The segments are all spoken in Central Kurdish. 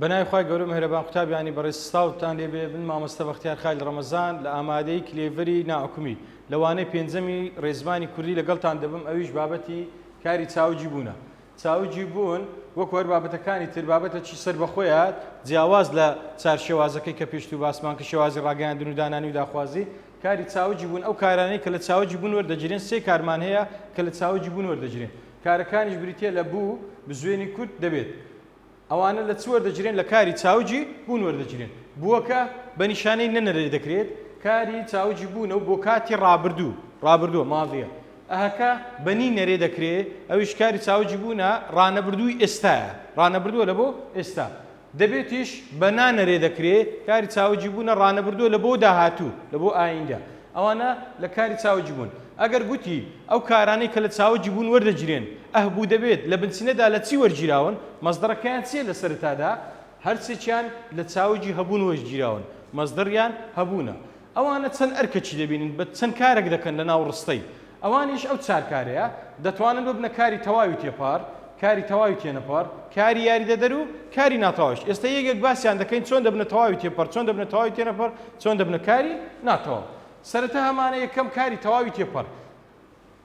بەناوی خوای گەورە مهرەبان قوتابیانی بەڕێز سڵاوتان لێبێ من مامۆستا بەختیار خالید ڕەمەزان لە ئامادەی کلێڤەری ناحکومی لە وانەی پێنجەمی ڕێزمانی کوردی لەگەڵتان دەبم ئەویش بابەتی کاری چاوگی بوونە چاوگی بوون وەکو هەر بابەتەکانی تر بابەتەکی سەربەخۆیە جیاواز لە چار شێوازەکەی کە پێشتوو باسمان کە شێوازی ڕاگەیاندن و دانانی و داخوازی کاری چاوگی بوون ئەو کارانەی کە لە چاوگی بوون وەردەگیرێن سێ کارمان هەیە کە لە چاوگی بوون وەردەگیرێن کارەکانیش بریتیە لە بوو بزوێنی کورت دەبێت ئەوانە لە چ وەردەگیرێن؟ لە کاری چاوگی بوون وەردەگیرێن. بووەکە بە نیشانەی نە نەرێ دەکرێت، کاری چاوگی بوونە و بۆ کاتی ڕابردوو، ڕابردووە، ماضیە. ئەهەکە بە نی نەرێ دەکرێ، ئەویش کاری چاوگی بوونە، ڕانەبردووی ئێستایە، ڕانەبردووە لە بۆ ئێستا. دەبێتیش بە نا نەرێ دەکرێ، کاری چاوگی بوونە، ڕانەبردووە لە بۆ داهاتوو، لە بۆ ئایندە. ئەوانە لە کاری چاوگی بوون. ئەگەر گوتی، ئەو کارانەی کە لە چاوگی بوون وەردەگیرێن، ئه بوو دەبێت، لە بنچینەدا لە چی وەرگیراون؟ مەسدەڕەکەیان چییە لە سەرەتادا؟ هەرسێکیان لە چاوگی هەبوون وەرگیراون، مەسدەڕیان هەبوونە. ئەوانە چەند ئەرکەکی دەبینن، بە چەند کارێک دەکەن لە ناو ڕستەی. ئەوانیش ئەو چار کارەیە، دەتوانن ببنە کاری تەواوی تێپەڕ، کاری تەواوی تێنەپەڕ، کاری یاریدەدەر و کاری ناتەواویش. ئێستا یەک یەک باسیان دەکەین چۆن دەبنە تەواوی تێپەڕ، چۆن دەبنە تەواوی تێنەپەڕ، چۆن دەبنە کاری ناتەواو. سەرەتا هەمانە یەکەم کاری تەواوی تێپەڕ.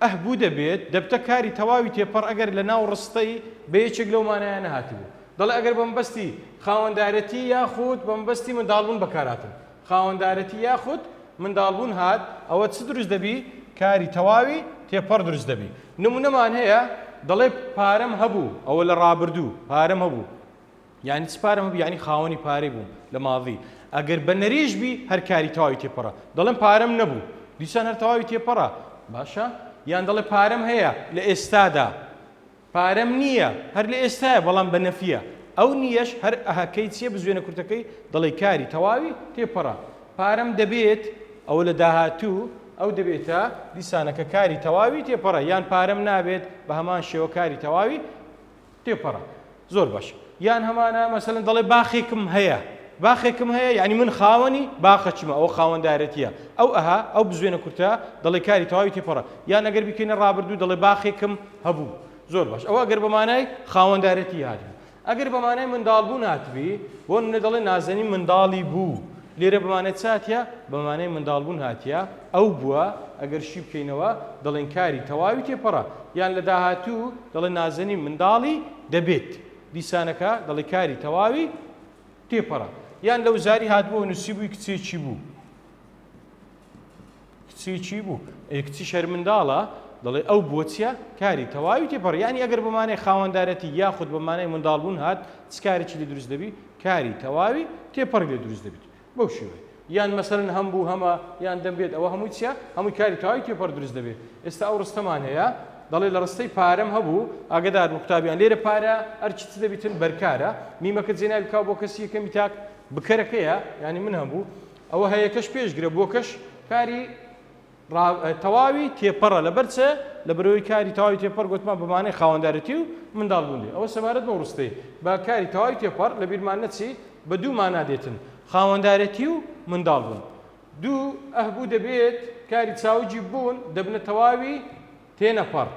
ئه بوو دەبێت، دەبتە کاری تەواوی تێپەڕ ئەگەر لە ناو ڕستەی بە یەکێک لەو مانایانە نەهاتبوو. دەڵێ ئەگەر بە مەبەستی خاوەندارێتی یاخود بە مەبەستی منداڵبوون بەکارهاتن. خاوەندارێتی یاخود منداڵبوون هات، ئەوە چ دروست دەبی؟ کاری تەواوی تێپەڕ دروست دەبی. نموونەمان هەیە، دەڵێ پارەم هەبوو، ئەوە لە ڕابردوو، پارەم هەبوو. یانی چ پارەم هەبوو؟ یانی خاوەنی پارەی بووم لە ماضی. ئەگەر بە نەریش بی هەر کاری تەواوی تێپەڕە. دەڵێم پارەم نەبوو، دیسان هەر تەواوی تێپەڕە. باشە؟ یان دەڵێ پارەم هەیە لە ئێستادا. پارەم نییە، هەر لە ئێستایە بەڵام بە نەفییە. ئەو نییەش هەر ئەهەکەی چییە بزوێنە کورتەکەی دەڵێی کاری تەواوی تێپەڕە. پارەم دەبێت، ئەوە لە داهاتوو، ئەو دەبێتە، دیسانەکە کاری تەواوی تێپەڕە. یان پارەم نابێت، بە هەمان شێوە کاری تەواوی تێپەڕە. زۆر باش. یان هەمانە مەسەلەن دەڵێ باخێکم هەیە. باخێکم هەیە یعنی من خاوەنی باخەچمە ئەوە خاوەندارێتیە. ئەو ئەها ئەو بزوێنە کورتە دەڵێ کاری تەواوی تێپەڕە. یان ئەگەر بیکەینە ڕابردوو دەڵێ باخێکم هەبوو. زۆر باش ئەوە ئەگەر بە مانای خاوەندارێتی هاتبوو. ئەگەر بە مانای منداڵبوون هاتبی بۆ نمونە دەڵێ نازەنین منداڵی بوو. لێرە بە مانای چ هاتیە؟ بە مانای منداڵبوون هاتیە، ئەو بووە، ئەگەر شی بکەینەوە دەڵێین کاری تەواوی تێپەڕە. یان لە داهاتوو دەڵێ نازەنین منداڵی دەبێت. دیسانەکە دەڵێ کاری تەواوی تێپەڕە. یان لە وزاری هاتبوو نووسیبووی کچێکی بوو. کچێکی بوو. ئێ کچیش هەر منداڵە، دەڵێ ئەو بووە چییە؟ کاری تەواوی تێپەڕ. یانی ئەگەر بە مانای خاوەندارەتی یاخود بە مانای منداڵبوون هات، چ کارێکی لێ دروست دەبی؟ کاری تەواوی تێپەڕی لێ دروست دەبیت. بەو شێوەیە. یان مەسەلەن هەم بوو هەمە یان دەم بێت ئەوە هەمووی چییە؟ هەمووی کاری تەواوی تێپەڕ دروست دەبێت. ئێستا ئەو ڕستەمان هەیە دەڵێ لە ڕستەی پارەم هەبوو، ئاگەدار بن قوتابیان لێرە پارە ئەرکی چ دەبیتن؟ بەرکارە. میمەکە جێناوی کاو بۆ کەسی یەکەمی تاک بکەرەکەیە یانی من هەبوو. ئەوە هەیەکەش پێشگرە بۆکەش کاری تەواوی تێپەڕە لەبەر چ؟ لەبەرئەوەی کاری تەواوی تێپەڕ گۆتمان بە مانای خاوەندارێتی و منداڵ بوون دێ. ئەوە سەبارەت بەو ڕستەی بە کاری تەواوی تێپەڕ لەبیرمان نەچی بە دوو مانا دێتن، خاوەندارێتی و منداڵ بوون. دوو، ئەهبوو دەبێت کاری چاوگی بوون دەبنە تەواوی تێنەپەڕ.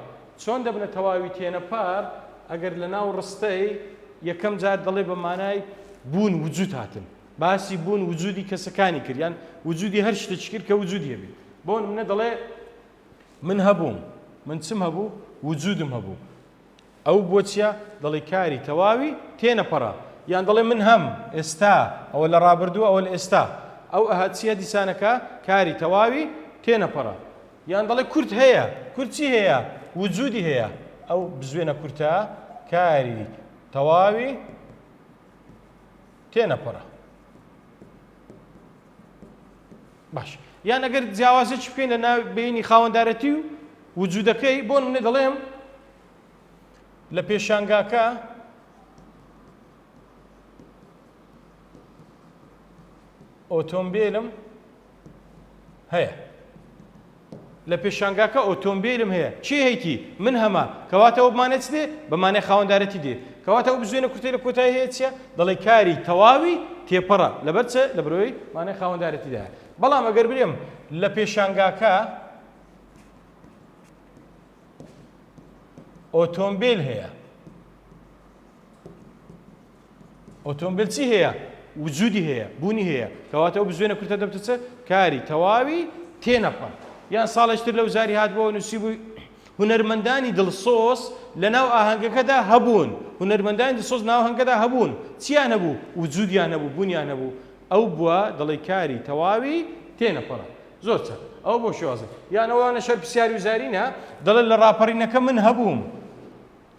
چۆن دەبنە تەواوی تێنەپەڕ؟ ئەگەر لەناو ڕستەی یەکەم جار دەڵێ بە مانای بوون وجود هاتن. باسی بوون وجودی کەسەکانی کرد یان وجودی هەر شتێکی کرد کە وجودی هەبێ بۆ نمونە دەڵێ من هەبووم من چم هەبوو وجودم هەبوو ئەو بۆ چیە دەڵێ کاری تەواوی تێنەپەڕە یان دەڵێ من هەم ئێستا ئەوە لە ڕابردوو ئەوە لە ئێستا ئەو ئەها چیە دیسانەکە کاری تەواوی تێنەپەڕە یان دەڵێ کورد هەیە کورد چی هەیە وجودی هەیە ئەو بزوێنە کورتە کاری تەواوی تێنەپەڕە. باش یان ئەگەر جیاوازێکی بکەین لە ناو بینی خاوەندارەتی و وجودەکەی بۆ نمونە دەڵێم لە پێشانگاکە ئۆتۆمبیلم هەیە. لە پێشانگاکە ئۆتۆمبیلم هەیە. کێ هەیتی؟ من هەمە. کەواتە ئەو بمانای چ دێ؟ بە مانای خاوەندارێتی دێ. کەواتە ئەو بزوێنە کورتەی لە کۆتایی هەیە چییە؟ دەڵێی کاری تەواوی تێپەڕە. لەبەر چ؟ لەبەرئەوەی مانای خاوەندارێتیدایە. بەڵام ئەگەر بلێم لە پێشانگاکە ئۆتۆمبیل هەیە. ئۆتۆمبیل چی هەیە؟ وجودی هەیە، بوونی هەیە. کەواتە ئەو بزوێنە کورتە دەبتە چ؟ کاری تەواوی تێنەپەڕ. یان ساڵێکی تر لە وزاری هاتبووەوە نووسیبووی، هونەرمەندانی دڵسۆز لەناو ئاهەنگەکەدا هەبوون. هونەرمەندانی دڵسۆز لەناو ئاهەنگەکەدا هەبوون. چییان هەبوو؟ وجودیان هەبوو، بوونیان هەبوو. ئەو بووە دەڵێی کاری تەواوی تێنەپەڕە. زۆر چاک. ئەوە بەو شێوازە. یان ئەوانەش هەر پرسیاری وزارینە، دەڵێ لە ڕاپەڕینەکە من هەبووم.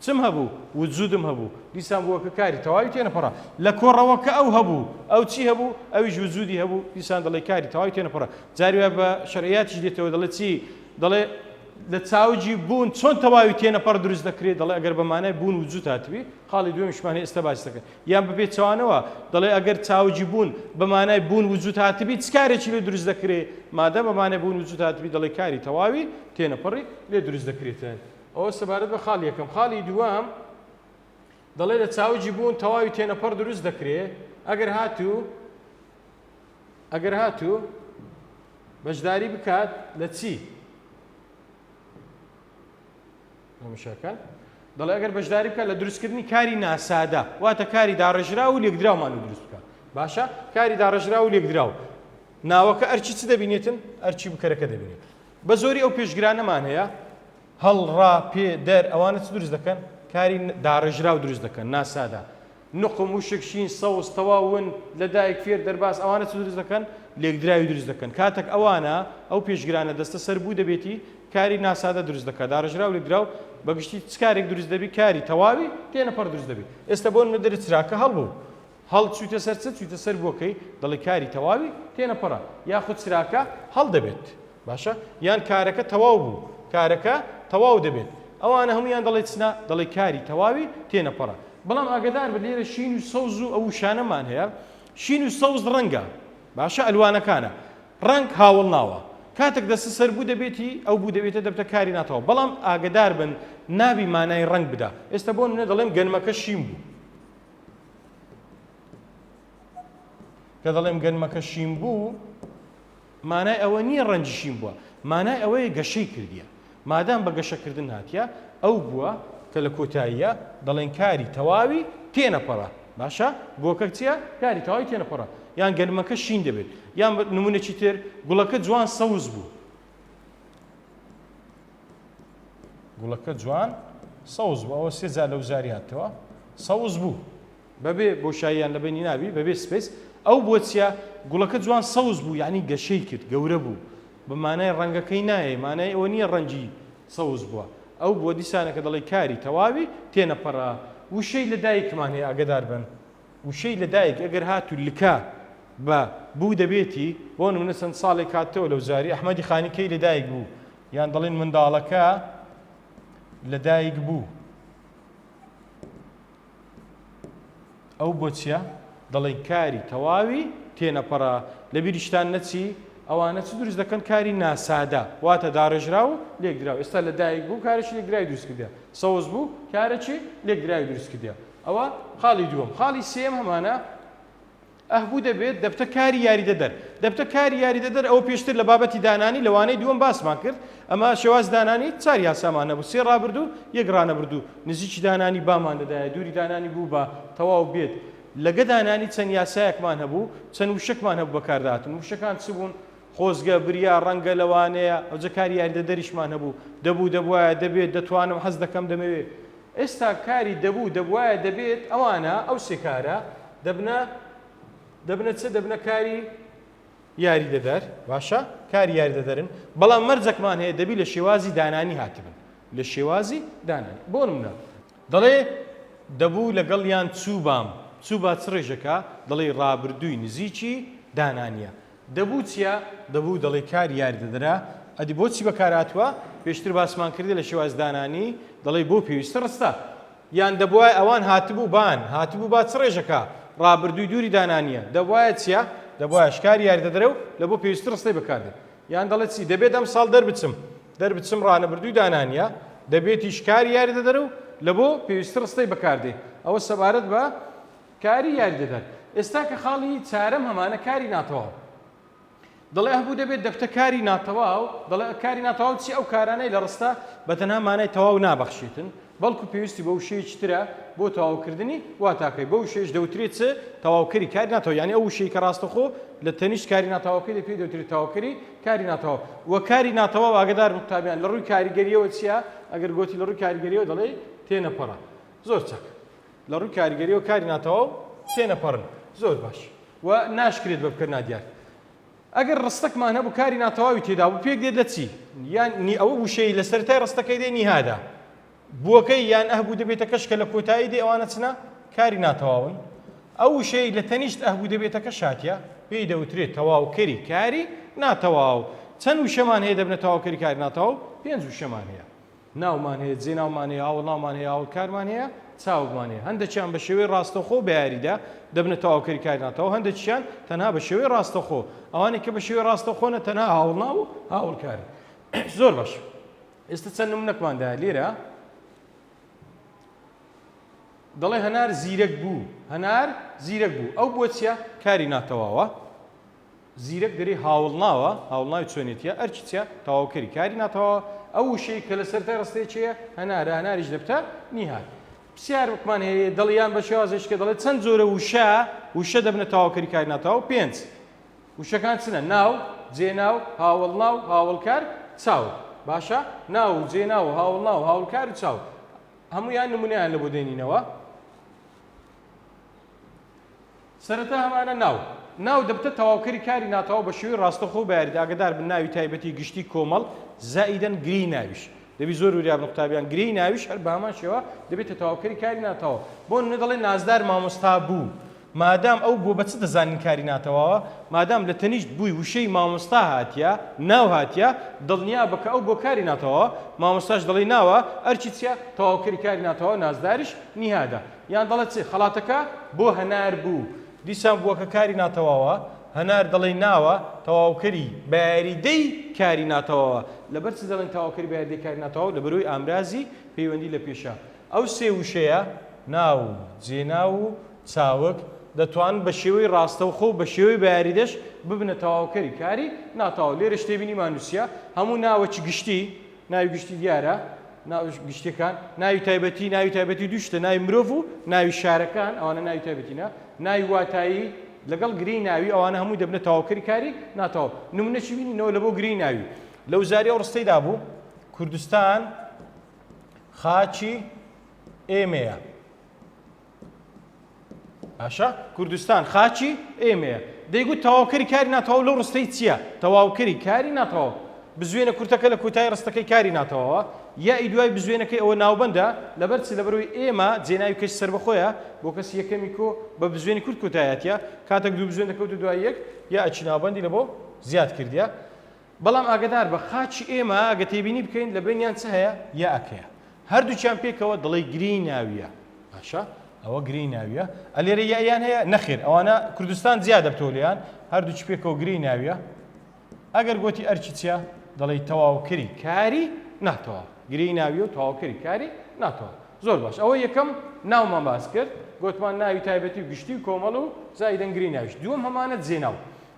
چم هەبوو؟ وجودم هەبوو. دیسان بووەکە کاری تەواوی تێنەپەڕە. لە کۆڕەوەکە ئەو هەبوو. ئەو چی هەبوو؟ ئەویش وجودی هەبوو. دیسان دەڵێ کاری تەواوی تێنەپەڕە. جاری وایە بە شەرعیاتیش دێتەوە دەڵێ چی؟ دەڵێ لە چاوگی بوون چۆن تەواوی تێنەپەڕ دروست دەکرێت؟ دەڵێ ئەگەر بە مانای بوون وجود هاتبی، خاڵی دووەمیشمان هەیە ئێستا باسی دەکەین. یان بە پێچەوانەوە دەڵێ ئەگەر چاوگی بوون بە مانای بوون وجود هاتبی چ کارێکی لێ دروست دەکرێ؟ مادام بە مانای بوون وجود هاتبی دەڵێ کاری تەواوی تێنەپەڕی لێ دروست دەکرێتن. ئەوە سەبارەت بە خاڵی یەکەم. خاڵی دووەم دەڵێ لە چاوگی بوون تەواوی تێنەپەڕ دروست دەکرێ ئەگەر هاتوو ئەگەر هاتوو بەشداری بکات لە چی؟ تەماشاکەن دەڵێ ئەگەر بەشداری بکات لە دروستکردنی کاری ناسادە واتە کاری داڕێژراو و لێکدراومان دروست بکات باشە کاری داڕێژراو و لێکدراو ناوەکە ئەرچی چ دەبینێتن ئەرچی بکەرەکە دەبینێت بە زۆری ئەو پێشگرانەمان هەیە هەڵ ڕا پێ دەر ئەوانە چ دروست دەکەن کاری داڕێژراو دروست دەکەن ناسادە نوقم، وشک، شین، سەوز، تەواو، ون، لە دایک، فێر، دەرباز، ئەوانە چ دروست دەکەن؟ لێکدراوی دروست دەکەن. کاتەک ئەوانە، ئەو پێشگرانە دەستە سەر بوو دەبێتی، کاری ناسادە دروست دەکات. داڕێژراو، لێکدراو، بە گشتی چ کارێک دروست دەبی؟ کاری تەواوی تێنەپەڕ دروست دەبی. ئێستا بۆ نمونە دەرێ چراکە هەڵبوو. هەڵ چوویتە سەر چ؟ چوویتە سەر بووەکەی، دەڵێی کاری تەواوی تێنەپەڕە. یاخود چراکە هەڵدەبێت. باشە یان کارەکە تەواو بوو کارەکە تەواو دەبێت ئەوانە هەموویان دەڵێ چنە دەڵێ کاری تەواوی تێنەپەڕە بەڵام ئاگدار بە لێرە شین و سەوز و ئەو وشانەمان هەیە شین و سەوز ڕەنگە باشە ئەلوانەکانە ڕەنگ هاوڵ ناوە کاتێک دەستە سەر بوو دەبێتی ئەو بوو دەبێتە دەبتە کاری ناتەوە بەڵام ئاگدار بن نابی مانای ڕەنگ بدا ئێستا بۆ نمونە دەڵێم گەنمەکە شین بوو کە دەڵێم گەنمەکە شین بوو مانای ئەوە نییە ڕەنگی شین بووە، مانای ئەوەیە گەشەی کردیە. مادام بە گەشەکردن هاتیە، ئەو بووە کە لە کۆتاییە دەڵێن کاری تەواوی تێنەپەڕە. باشە بووەکە چییە؟ کاری تەواوی تێنەپەڕە. یان گەنمەکە شین دەبێت. یان نموونەکی تر، گوڵەکە جوان سەوز بوو. گوڵەکە جوان سەوز بوو. ئەوە سێ جار لەو زاری هاتەوە. سەوز بوو. بەبێ بۆشاییان لە بەینی نابی بەبێ space ئەو بۆ چیە گوڵەکە جوان سەوز بوو یعنی گەشەی کرد گەورە بوو بە مانای ڕەنگەکەی نایە مانای ئەوە نییە ڕەنگی سەوز بووە ئەو بووە دیسانەکە دەڵێ کاری تەواوی تێنەپەڕە وشەی لە دایکمان هەیە ئاگدار بن وشەی لە دایک ئەگەر هاتوو لکە بە بوو دەبێتی بۆ نمونە چەند ساڵێک هاتەوە لەو زاری ئەحمەدی خانی کەی لە دایک بوو یان دەڵێن منداڵەکە لە دایک بوو ئەو بۆ چیە دەڵێن کاری تەواوی تێنەپەڕە لەبیریشتان نەچی ئەوانە چ دروست دەکەن کاری ناسادە واتە داڕێژراو و لێکدراو ئێستا لە دایک بوو کارێکی لێکدراوی دروست کردە سەوز بوو کارێکی لێکدراوی دروست کردە ئەوە خاڵی دووەم خاڵی سێم هەمانە ئه بوو دەبێت دەبتە کاری یاریدەدەر دەبتە کاری یاریدەدەر ئەوە پێشتر لە بابەتی دانانی لە وانەی دووەم باسمان کرد ئەمە شێواز دانانی چار یاسامان هەبوو سێ ڕابردوو یەک ڕانەبردوو نزیکی دانانی بامان دەدایە دووری دانانی بوو بە تەواو بێت لەگە دانانی چەند یاسایەکمان هەبوو چەند وشەکمان هەبوو بەکاردەهاتن وشەکان چ بوون خۆزگە بریا ڕەنگە لەوانەیە ئەوجە کاری یاریدەدەریشمان هەبوو دەبوو دەبوایە دەبێت دەتوانم حەز دەکەم دەمەوێت ئێستا کاری دەبوو، دەبوایە، دەبێت، ئەوانە، ئەو سێ کارە، دەبنە، دەبنە چ؟ دەبنە کاری یاریدەدەر، باشە؟ کاری یاریدەدەرن، بەڵام مەرجەکمان هەیە دەبی لە شێوازی دانانی هاتبن، لە شێوازی دانانی. بۆ نمونە دەڵێ دەبوو لەگەڵیان چووبام، چووبا چ ڕێژەکە؟ دەڵێی ڕابردووی نزیکی دانانییە. دەبوو چیە؟ دەبوو دەڵێی کاری یاریدەدەرە، ئەدی بۆچی بەکار هاتووە؟ پێشتر باسمان کردی لە شێواز دانانی، دەڵێی بۆ پێویستە ڕستە. یان دەبوایە ئەوان هاتبوو بان، هاتبوو با چ ڕێژەکە؟ ڕابردووی دووری دانانیە. دەبوایە چیە؟ دەبوایەش کاری یاریدەدەرە و لە بۆ پێویستە ڕستەی بەکار دێت. یان دەڵێ چی؟ دەبێت ئەمساڵ دەربچم. دەربچم ڕانەبردووی دانانیە. دەبێتیش کاری یاریدەدەرە و لە بۆ پێویستە ڕستەی بەکار دێ. ئەوە سەبارەت بە کاری یاریدەدەر. ئێستا کە خاڵی چارەم هەمانە کاری ناتەواو. دەڵێ هەبوو دەبێت دەبتە کاری ناتەواو، دەڵێ کاری ناتەواو چی ئەو کارانەی لە ڕستە بە تەنها مانای تەواو نابەخشێتن. بەڵکو پێویستی بە وشەیەکی ترە بۆ تەواوکردنی واتاکەی، بەو وشەیەش دەوترێت چ؟ تەواوکەری کاری ناتەواو، یانی ئەو وشەی کە ڕاستەوخۆ لە تەنیشت کاری ناتەواوەکەی دێت پێی دەوترێت تەواوکەری کاری ناتەواو. وە کاری ناتەواو ئاگاداربن قوتابیان لە ڕووی کاریگەرییەوە چییە؟ ئەگەر گۆتی لە ڕووی کاریگەرییەوە دەڵێی تێنەپەڕە. زۆر چاک. لە ڕووی کاریگەرییەوە کاری ناتەواو تێنەپەڕن. زۆر باش. وە ناشکرێت بە بکەر نادیار. ئەگەر ڕستەکمان هەبوو کاری ناتەواوی تێدا بوو پێک دێت لە چی؟ یان نی ئەوە وشەی لە سەرەتای ڕستەکەی دێ نیهادە. بووەکەی یان ئەهبوو دەبێتە کەش کە لە کۆتایی دێ ئەوانە چنە؟ کاری ناتەواون. ئەو وشەی لە تەنیشت ئەهبوو دەبێتە کەش هاتیە پێی دەوترێت تەواوکەری کاری ناتەواو. چەند وشەمان هەیە دەبنە تەواوکەری کاری ناتەواو؟ پێنج وشەمان هەیە. ناومان هەیە، جێناومان هەیە، هاوەڵناومان هەیە، هاوەڵکارمان هەیە، چاوگمان هەیە. هەندێکیان بە شێوەی ڕاستەوخۆ و بە یاریدە دەبنە تەواوکەری کاری ناتەواو، هەندێکیشیان تەنها بە شێوەی ڕاستەوخۆ. ئەوانەی کە بە شێوەی ڕاستەوخۆنە تەنها هاوەڵناو و هاوەڵکارن. زۆر باش. ئێستا چەند نمونەکمان دایە لێرە. دەڵێ هەنار زیرەک بوو. هەنار زیرەک بوو. ئەو بووە چییە؟ کاری ناتەواوە. زیرەک دەرێی هاوڵناوە، هاوڵناوی چۆنێتیە، ئەرکی چیە؟ تەواوکەری کاری ناتەواوە، ئەو وشەی کە لە سەرەتای ڕستەیە چێیە؟ هەنارە، هەناریش دەبتە نیهاد. پرسیارێکمان هەیە دەڵێ یان بە شێوازێکی کە دەڵێ چەند جۆرە وشە وشە دەبنە تەواوکەری کاری ناتەواو؟ پێنج. وشەکان چنە؟ ناو، جێناو، هاوەڵناو، هاوەڵکار، چاوگ. باشە؟ ناو و جێناو و هاوەڵناو و هاوەڵکار و چاوگ. هەموویان نمونەیان لە بۆ دێنینەوە. سەرەتا هەمانە ناو. ناو دەبتە تەواوکەری کاری ناتەواو بە شێوەی ڕاستەوخۆ و بە یاریدە ئاگەدار بن ناوی تایبەتی گشتی کۆمەڵ زائیدەن گرێی ناویش دەبی زۆر وریا بن قوتابیان گرێی ناویش هەر بە هەمان شێوە دەبێتە تەواوکەری کاری ناتەواو بۆ نمونە دەڵێ نازدار مامۆستا بوو مادام ئەو بووە بە چ دەزانین کاری ناتەواوە مادام لە تەنیشت بووی وشەی مامۆستا هاتیە ناو هاتیە دڵنیا بە کە ئەو بۆ کاری ناتەواوە مامۆستاش دەڵێی ناوە ئەرکی چیە تەواوکەری کاری ناتەواو نازداریش نیهادە یان دەڵێت چی؟ خەڵاتەکە بۆ هەنار بوو. دیسان بووەکە کاری ناتەواوە، هەنار دەڵێی ناوە، تەواوکەری بەیاریدەی کاری ناتەواوە. لەبەر چ دەڵێن تەواوکەری بەیاریدەی کاری ناتەواو؟ لەبەرئەوەی ئامرازی پەیوەندی لە پێشە. ئەو سێ وشەیە، ناو و جێناو و چاوگ، دەتوانن بە شێوەی ڕاستەوخۆ و بە شێوەی بەیاریدەش ببنە تەواوکەری کاری ناتەواو. لێرەش تێبینیمان نووسییە، هەموو ناوەکی گشتی، ناوی گشتی دیارە، ناو گشتیەکان، ناوی تایبەتی، ناوی تایبەتی دوو شتە، ناوی مرۆڤ و ناوی شارەکان، ئەوانە ناوی تایبەتینە، ناوی واتایی لەگەڵ گرێی ناوی، ئەوانە هەمووی دەبنە تەواوکەری کاری ناتەواو. نمونەکی بینینەوە لە بۆ گرێی ناوی. لە وزاری ئەو ڕستەی دابوو، کوردستان خاکی ئێمەیە. باشە کوردستان خاکی ئێمەیە دەیگوت تەواوکەری کاری ناتەواو لەو ڕستەی چییە تەواوکەری کاری ناتەواو بزوێنە کورتەکە لە کۆتایی ڕستەکەی کاری ناتەواوە یائی دوای بزوێنەکەی ئەوە ناوبەندە لەبەر چ لەبەرەوەی ئێمە جێناوی کەسی سەربەخۆیە بۆ کەسی یەکەمی کۆ بە بزوێنی کورت کۆتایەتە کاتێک دوو بزوێن دەکەوتە دوای یەک یا ئەچی ناوبەندی لە بۆ زیاد کردیە بەڵام ئاگدار بە خاکی ئێمە ئەگە تێبینی بکەین لە بینیان چ هەیە یاکەیە هەردووکیان پێکەوە دەڵێی گرێی ناویە باشە ئەوە گرێی ناویە ئەلێرە یایان هەیە نەخێر ئەوانە کوردستان جیا دەبتەوە لێیان هەردووکی پێکەوە گرێی ناویە ئەگەر گۆتی ئەرکی چیە دەڵێی تەواوکەری کاری ناتەواو گرێی ناویە و تەواوکەری کاری ناتەواو زۆر باش ئەوە یەکەم ناومان باس کرد گۆتمان ناوی تایبەتی و گشتی و کۆمەڵ و زایدەن گرێی ناویش دووەم هەمانە جێناو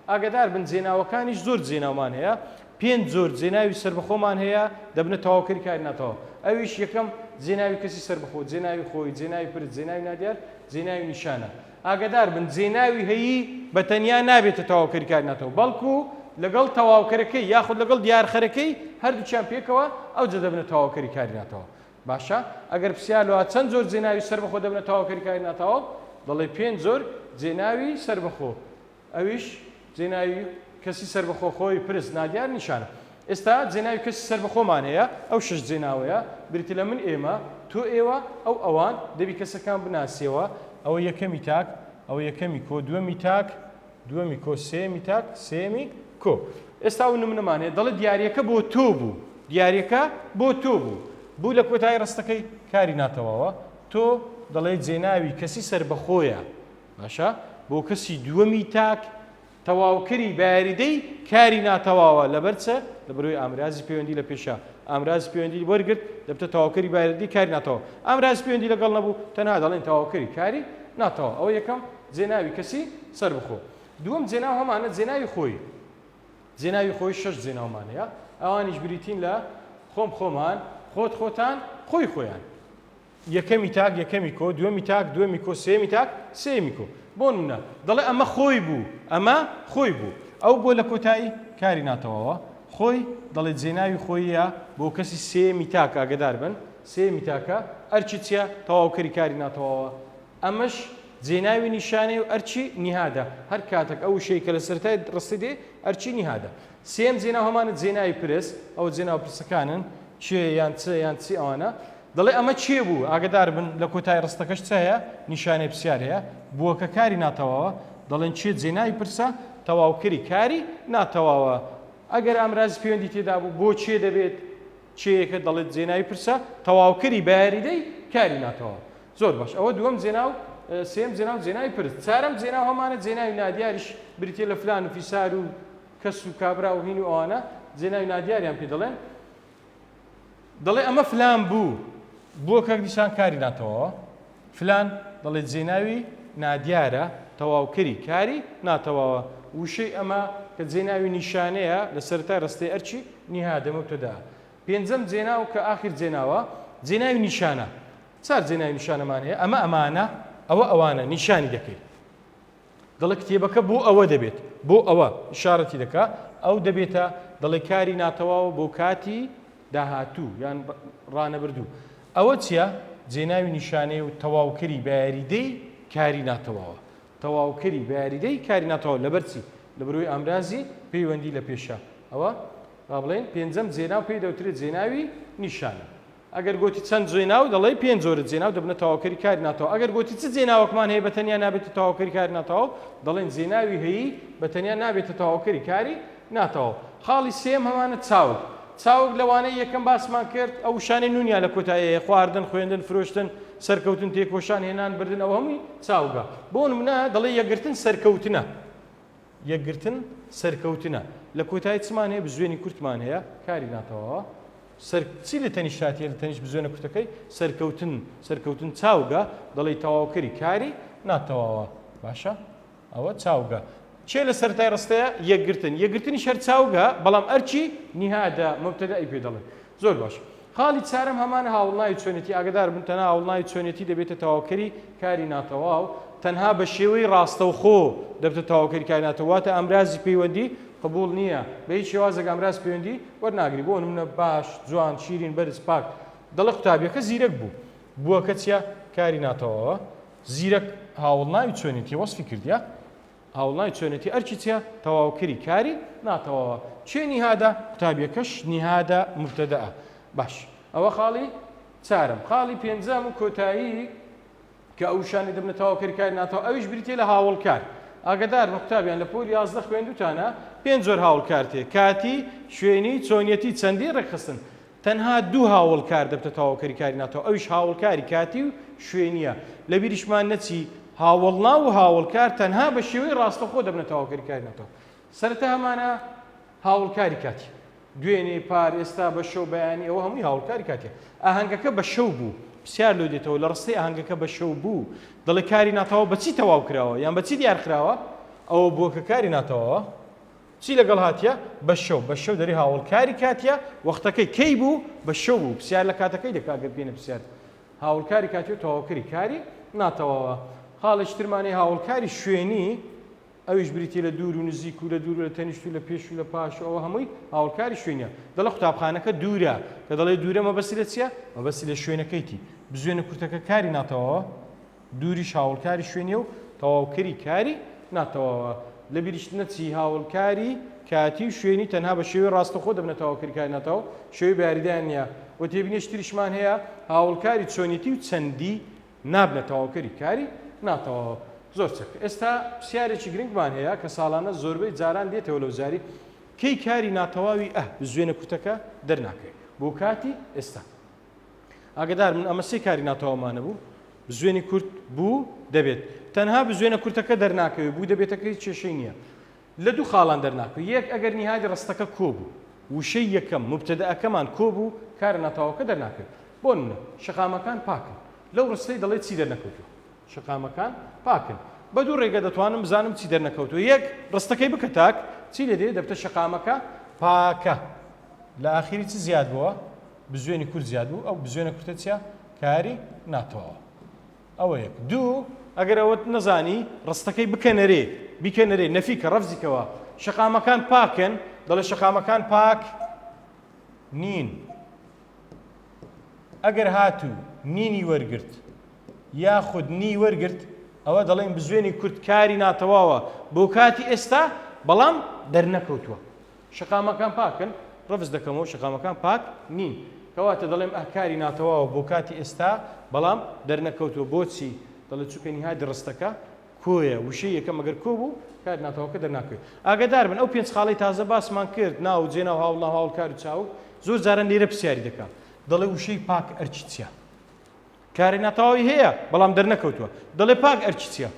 ئاگادار بن جێناوەکانیش زۆر جێناومان هەیە، پێنج جۆر جێناوی سەربەخۆمان هەیە دەبنە تەواوکەری کاری ناتەواو، ئەویش یەکەم، جێناوی کەسی سەربەخۆ، جێناوی خۆی، جێناوی پرس، جێناوی نادیار، جێناوی نیشانە. ئاگادار بن جێناوی هەیی بە تەنیا نابێتە تەواوکەری کاری ناتەواو، بەڵکو لەگەڵ تەواوکەرەکەی یاخود لەگەڵ دیارخەرەکەی هەردووکیان پێکەوە ئەوجە دەبنە تەواوکەری کاری ناتەواو. باشە ئەگەر پرسیار لەوە چەند جۆر جێناوی سەربەخۆ دەبنە تەواوکەری کاری ناتەواو؟ دەڵێ پێنج جۆر جێناوی سەربەخۆ. ئەویش جێناوی کەسی سەربەخۆ خۆی پرس نادیار نیشانە. ئێستا جێناوی کەسی سەربەخۆمان هەیە، ئەو شەش جێناوەیە بریتی لە من ئێمە، تۆ ئێوە، ئەو ئەوان، دەبی کەسەکان بناسیەوە، ئەوە یەکەمی تاک، ئەوە یەکەمی کۆ، دووەمی تاک، دووەمی کۆ، سێیەمی تاک، سێیەمی کۆ. ئێستا ئەو نمونەمان هەیە دەڵێ دیارییەکە بۆ تۆ بوو، دیارییەکە بۆ تۆ بوو. بوو لە کۆتایی ڕستەکەی کاری ناتەواوە، تۆ دەڵێ جێناوی کەسی سەربەخۆیە. باشە بۆ کەسی دووەمی تاک تەواوکەری بەیاریدەی کاری ناتەواوە لەبەر چ؟ لەبەرئەوەی ئامرازی پەیوەندی لە پێشە ئامرازی پەیوەندی وەرگرت دەبتە تەواوکەری بەیاریدەی کاری ناتەواو ئامرازی پەیوەندی لەگەڵ نەبوو تەنها دەڵێن تەواوکەری کاری ناتەواو ئەوە یەکەم جێناوی کەسی سەربەخۆ دووەم جێناو هەمانە جێناوی خۆی جێناوی خۆی شەش جێناومان هەیە ئەوانیش بریتین لە خۆم خۆمان خۆت خۆتان خۆی خۆیان. یەکەمی تاک یەکەمی کۆ، دووەمی تاک دووەمی کۆ، سێیەمی تاک سێیەمی کۆ. بۆ نموونە دەڵێ ئەمە خۆی بوو، ئەمە خۆی بوو. ئەو بۆ لە کۆتایی کاری ناتەواوە. خۆی، دەڵێ جێناوی خۆییە بۆ کەسی سێیەمی تاک ئاگەدار بن، سێیەمی تاکە، ئەرکی چییە؟ تەواوکەری کاری ناتەواوە. ئەمەش جێناوی نیشانەیە و ئەرکی نیهادە. هەر کاتێک ئەو وشەی کە لە سەرەتای ڕستەی دێ ئەرکی نیهادە. سێیەم جێناو هەمانە جێناوی پرس، ئەوە جێناوە پرسەکانن، کێ یان چ یان چی ئەوانە. دەڵێ ئەمە کێ بوو؟ ئاگەدار بن لە کۆتای ڕستەکەش چ هەیە؟ نیشانەی پرسیار هەیە. بووەکە کاری ناتەواوە. دەڵێن کێ جێناوی پرسە؟ تەواوکەری کاری ناتەواوە. ئەگەر ئامرازی پەیوەندی تێدا بوو بۆ کێ دەبێت؟ کێیەکە دەڵێت جێناوی پرسە؟ تەواوکەری بە یاریدەی کاری ناتەواو. زۆر باش ئەوە دووەم جێناو، سێیەم جێناو جێناوی پرس. چارەم جێناو هەمانە جێناوی نادیاریش بریتیە لە فلان و فیسار و کەس و کابرا و هین و ئەوانە جێناوی نادیاریان پێ دەڵێن. دەڵێ ئەمە فلان بوو، بووە کاک دیسان کاری ناتەواوە. فلان دەڵێ جێناوی نادیارە، تەواوکەری کاری ناتەواوە. وشەی ئەمە کە جێناوی نیشانەیە لە سەرەتای ڕستەی ئەرکی نیهادە مبتدا. پێنجەم جێناو کە ئاخیر جێناوە، جێناوی نیشانە. چار جێناوی نیشانەمان هەیە، ئەمە ئەمانە، ئەوە ئەوانە، نیشانی دەکەی. دەڵێ کتێبەکە بۆ ئەوە دەبێت، بۆ ئەوە ئیشارەتی دەکا، ئەو دەبێتە، دەڵێ کاری ناتەواوە بۆ کاتی داهاتوو یان ڕانەبردوو. ئەوە چییە؟ جێناوی نیشانەیە و تەواوکەری بە یاریدەی کاری ناتەواوە. تەواوکەری بە یاریدەی کاری ناتەواو لەبەر چی؟ لەبەرئەوەی ئامرازی پەیوەندی لە پێشە. ئەوە با بڵێین پێنجەم جێناو پێی دەوترێت جێناوی نیشانە. ئەگەر گۆتی چەند جێناو دەڵێی پێنج جۆرە جێناو دەبنە تەواوکەری کاری ناتەواو ئەگەر گۆتی چ جێناوەکمان هەیە بە تەنیا نابێتە تەواوکەری کاری ناتەواو دەڵێن جێناوی هەیی بە تەنیا نابێتە تەواوکەری کاری ناتەواو خاڵی سێیەم هەمانە چاوگ چاوگ لە وانەی یەکەم باسمان کرد ئەو وشانەی نونیان لە کۆتایی هەیە خواردن خوێندن فرۆشتن سەرکەوتن تێکۆشان هێنان بردن ئەوە هەمووی چاوگە بۆ نمونە دەڵێ یەکگرتن سەرکەوتنە یەکگرتن سەرکەوتنە. لە کۆتایی چمان هەیە؟ بزوێنی کورتمان هەیە، کاری ناتەواوە. سەر چی لە تەنیشت هاتیە؟ لە تەنیشت بزوێنە کورتەکەی سەرکەوتن، سەرکەوتن چاوگە، دەڵێی تەواوکەری کاری ناتەواوە. باشە ئەوە چاوگە. کێ لە سەرەتای ڕستەیە؟ یەکگرتن. یەکگرتنیش هەر چاوگە، بەڵام ئەرکی نیهادە، مبتدەئی پێ دەڵێن. زۆر باش. خاڵی چارەم هەمان هاوڵناوی چۆنێتی ئاگەدار بن تەنها هاوڵناوی چۆنێتی دەبێتە تەواوکەری کاری ناتەواو تەنها بە شێوەی ڕاستەوخۆ دەبتە تەواوکەری کاری ناتەواو واتە ئامرازی پەیوەندی قبوڵ نییە بە هیچ شێوازێک ئامراز پەیوەندی وەرناگری بۆ نمونە باش جوان شیرین بەرز پاک دەڵێ قوتابیەکە زیرەک بوو بووەکە چییە کاری ناتەواوە زیرەک هاوڵناوی چۆنێتی وەسفی کردیە هاوڵناوی چۆنێتی ئەرکی چیە؟ تەواوکەری کاری ناتەواوە. کێ نیهادە؟ قوتابیەکەش نیهادە مبتدەئە. باش ئەوە خاڵی چارەم. خاڵی پێنجەم و کۆتایی کە ئەو وشانەی دەبنە تەواوکەری کاری ناتەواو ئەویش بریتیە لە هاوڵکار. ئاگەدار بن قوتابیان لە پۆلی 11 خوێندوتانە پێنج جۆر هاوڵکار تێ کاتی، شوێنی، چۆنیەتی، چەندی، ڕێکخستن. تەنها دوو هاوەڵکار دەبتە تەواوکەری کاری ناتەواو ئەویش هاوەڵکاری کاتی و شوێنییە، لەبیریشمان نەچی هاوەڵناو و هاوەڵکار تەنها بە شێوەی ڕاستەوخۆ دەبنە تەواوکەری کاری ناتەواو. سەرەتا هەمانە هاوەڵکاری کاتی. دوێنێ، پار، ئێستا، بە شەو، بەیانی، ئەوە هەمووی هاوەڵکاری کاتیە. ئاهەنگەکە بە شەو بوو. پرسیار لۆ دێتەوە لە ڕستەی ئاهەنگەکە بە شەو بوو دەڵێ کاری ناتەواو بە چی تەواو کراوە یان بە چی دیار خراوە؟ ئەوە بووە کە کاری ناتەواوە. چی لەگەڵ هاتیە؟ بە شەو، بە شەو دەرێ هاوەڵکاری کاتیە، وەختەکەی کەی بوو؟ بە شەو بوو، پرسیار لە کاتەکەی دەکا گەر بکەینە پرسیار. هاوەڵکاری کاتی و تەواوکەری کاری ناتەواوە. خاڵێکی ترمان هەیە هاوەڵکاری شوێنی، ئەویش بریتیە لە دوور و نزیک و لە دوور و لە تەنیشت و لە پێش و لە پاش و ئەوە هەمووی هاوەڵکاری شوێنیە. دەڵێ قوتابخانەکە دوورە، کە دەڵێ دوورە مەبەستی لە چیە؟ مەبەستی لە شوێنەکەیتی. بزوێنە کورتەکە کاری ناتەواوە. دووریش هاوڵکاری شوێنیە و تەواوکەری کاری ناتەواوە. لەبیریشت نەچی هاوڵکاری کاتی و شوێنی تەنها بە شێوەی ڕاستەوخۆ دەبنە تەواوکەری کاری ناتەواو، شێوەی بەیاریدەیان نییە. و تێبینیی تریشمان هەیە هاوڵکاری چۆنیەتی و چەندی نابنە تەواوکەری کاری ناتەواو. زۆر چەک. ئێستا پرسیارێکی گرنگمان هەیە کە ساڵانە زۆربەی جاران دێتەوە لەو زاری کەی کاری ناتەواوی ئه بزوێنە کورتەکە دەرناکەوێ بۆ کاتی ئێستا. ئاگدار من ئەمە سێ کاری ناتەواومانە بوو بزوێنی کورت بوو دەبێت تەنها بزوێنە کورتەکە دەرناکەوێت بوو دەبێتەکەی کێشەی نییە لە دوو خاڵان دەرناکەوێت یەک ئەگەر نیهادی ڕستەکە کۆ بوو وشەی یەکەم مبتدەکەمان کۆ بوو کارە ناتەواوەکە دەرناکەوێت بۆ نمونە شەقامەکان پاکن لەو ڕستەی دەڵێت چی دەرنەکەوتووە شەقامەکان پاکن بە دوو ڕێگە دەتوانم بزانم چی دەرنەکەوتووە یەک ڕستەکەی بکە تاک چی لێ دێ دەبتە شەقامەکە پاکە لە ئاخیری چ زیاد بووە بزوێنی کورت زیاد بوو ئەو بزوێنە کورتە چیە؟ کاری ناتەواوە. ئەوە یەک. دوو، ئەگەر ئەوەت نەزانی ڕستەکەی بکە نەرێ، بیکە نەرێ، نەفی کە، ڕەفزی کەوە. شەقامەکان پاکن، دەڵێ شەقامەکان پاک نین. ئەگەر هاتوو نینی وەرگرت یاخود نی وەرگرت ئەوە دەڵێن بزوێنی کورت کاری ناتەواوە بۆ کاتی ئێستا بەڵام دەرنەکەوتووە. شەقامەکان پاکن، ڕەفز دەکەمەوە شەقامەکان پاک نین. کەواتە دەڵێم ئه کاری ناتەواوە بۆ کاتی ئێستا بەڵام دەرنەکەوتووە. بۆچی؟ دەڵێ چونکە نیهادی ڕستەکە کۆیە، وشەی یەکەم ئەگەر کۆ بوو کاری ناتەواوەکە دەرناکەوێت. ئاگادار بن ئەو پێنج خاڵەی تازە باسمان کرد، ناو، جێناو، هاوڵناو، هاوڵکار و چاوگ، زۆر جاران لێرە پرسیاری دەکا. دەڵێ وشەی پاک ئەرکی چییە؟ کاری ناتەواوی هەیە بەڵام دەرنەکەوتووە. دەڵێ پاک ئەرکی چییە؟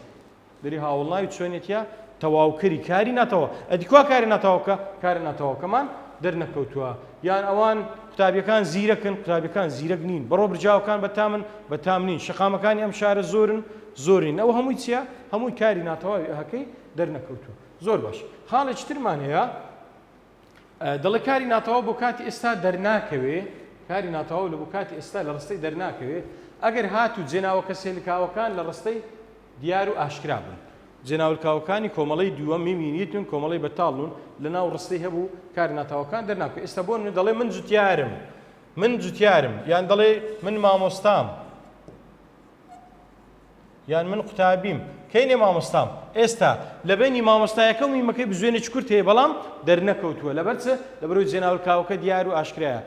دەری هاوڵناوی چۆنێتیە تەواوکەری کاری ناتەواو ئەدی کوا کاری ناتەواوکە کاری ناتەواوکەمان دەرنەکەوتووە یان ئەوان قوتابیەکان زیرەکن قوتابیەکان زیرەک نین بەڕۆ برجاوەکان بەتامن بەتام نین شەقامەکانی ئەم شارە زۆرن زۆرین ئەوە هەمووی چییە هەمووی کاری ناتەواوی ئەهەکەی دەرنەکەوتووە زۆر باش خاڵێکی ترمان هەیە دەڵێ کاری ناتەواو بۆ کاتی ئێستا دەرناکەوێ کاری ناتەواو لە بۆ کاتی ئێستا لە ڕستەی دەرناکەوێ ئەگەر هاتوو جێناوە کەسێلکاوەکان لە ڕستەی دیار و ئاشکرا بوون. جێناولکاوەکانی کۆمەڵەی دووەم میم ی نون کۆمەڵەی بەتاڵ نون لە ناو ڕستەی هەبوو کاری ناتەواوەکان دەرناکەوێ. ئێستا بۆ نمونە دەڵێ من جوتیارم، من جوتیارم یان دەڵێ من مامۆستام یان من قوتابیم. کەینێ مامۆستام؟ ئێستا لە بەینی مامۆستایەکە و میمەکەی بزوێنێکی کورت هەیە بەڵام دەرنەکەوتووە. لەبەر چ؟ لەبەرئەوەی جێناولکاوەکە دیار و ئاشکرایە.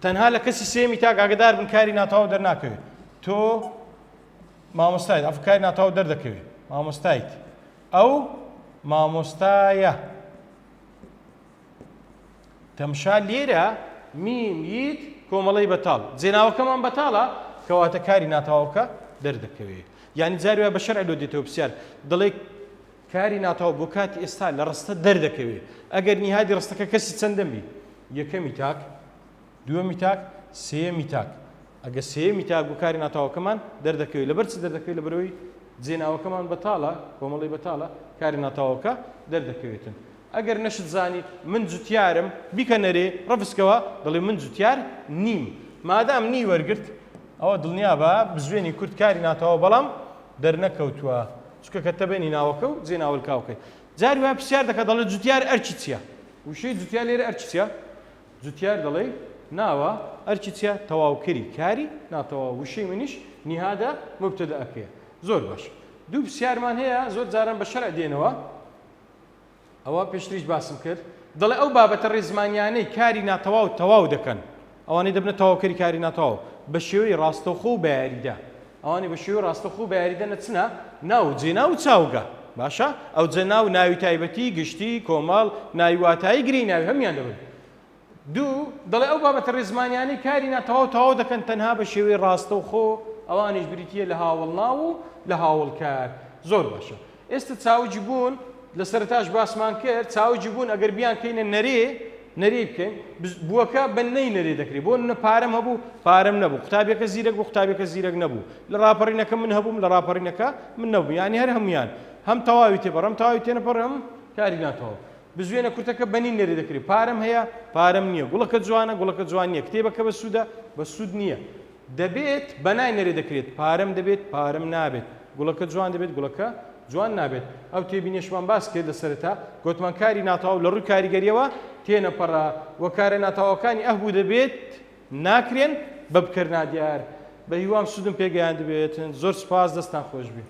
تەنها لە کەسی سێیەمی تاک ئاگدار بن کاری ناتەواو دەرناکەوێت. تۆ مامۆستایت ئەف کاری ناتەواو دەردەکەوێت مامۆستایت ئەو مامۆستایە تەمشا لێرە میم یت کۆمەڵەی بەتاڵ جێناوەکەمان بەتاڵە کەواتە کاری ناتەواوکە دەردەکەوێت یعنی جاری وایە بە شەرع لۆ دێتەوە پرسیار دەڵێ کاری ناتەواو بۆ کاتی ئێستا لە ڕستە دەردەکەوێت ئەگەر نیهادی ڕستەکە کەسی چەندەم بی یەکەمی تاک دووەمی تاک، سێیەمی تاک. ئەگەر سێیەمی تاک بوو کاری ناتەواوەکەمان دەردەکەوێت. لەبەر چ دەردەکەوێت؟ لەبەرئەوەی جێناوەکەمان بەتاڵە، کۆمەڵەی بەتاڵە، کاری ناتەواوەکە دەردەکەوێتن. ئەگەر نەشت زانی من جوتیارم، بیکە نەرێ، ڕەفزکەوە، دەڵێ من جوتیار نیم. مادام نی وەرگرت، ئەوە دڵنیابە بزوێنی کورت کاری ناتەواو بەڵام دەرنەکەوتووە. چونکە کەتە بەینی ناوەکە و جێناوەلکاوەکەی. جاری وایە پرسیار دەکات دەڵێ جوتیار ئەرکی چییە؟ وشەی جوتیار لێرە ئەرکی چییە؟ جوتیار دەڵێی ناوە ئەرکی چیە تەواوکەری کاری ناتەواو وشەی منیش نیهادە مبتدەکەیە زۆر باش دوو پرسیارمان هەیە زۆر جاران بە شەرع دێنەوە ئەوە پێشتریش باسم کرد دەڵێ ئەو بابەتە ڕێزمانیانەی کاری ناتەواو تەواو دەکەن ئەوانەی دەبنە تەواوکەری کاری ناتەواو بە شێوەی ڕاستەوخۆ و بەیاریدە ئەوانەی بە شێوەی ڕاستەوخۆ و بەیاریدە نەچنە ناو جێناو و چاوگە باشە ئەو جێناو ناوی تایبەتی گشتی کۆمەڵ ناوی واتایی گرێی ناوی هەموویان دەبن دوو دەڵێ ئەو بابەتە ڕێزمانیانەی کاری ناتەواو تەواو دەکەن تەنها بە شێوەی ڕاستەوخۆ ئەوانیش بریتییە لە هاوەڵناو و لە هاوەڵکار زۆر باشە ئێستا چاوگی بوون لە سەرەتاش باسمان کرد چاوگی بوون ئەگەر بیانکەینە نەرێ نەرێی بکەین بووەکە بە نەی نەرێ دەکرێت بۆ نە پارەم هەبوو پارەم نەبوو قوتابیەکە زیرەک بوو قوتابیەکە زیرەک نەبوو لە ڕاپەڕینەکە من هەبووم لە ڕاپەڕینەکە من نەبووم یعنی هەر هەمویان هەم تەواوی تێپەڕم تەواوی تێنەپەڕم کاری ناتەواو بزوێنە کورتەکە بەنی نەرێ دەکرێت پارەم هەیە پارەم نییە گوڵەکە جوانە گوڵەکە جوان نییە کتێبەکە بە سوودە بە سوود نییە دەبێت بە نای نەرێ دەکرێت پارەم دەبێت پارەم نابێت گوڵەکە جوان دەبێت گوڵەکە جوان نابێت ئەو تێبینیەشمان باس کرد لە سەرەتا گۆتمان کاری ناتەواو لە ڕووی کاریگەریەوە تێنەپەڕە وە کارە ناتەواوەکانی ئه و دەبێت ناکرێن بە بکەر نادیار بە هیوام سوودم پێگەیاندبێتن زۆر سوپاس دەستان خۆش بێ.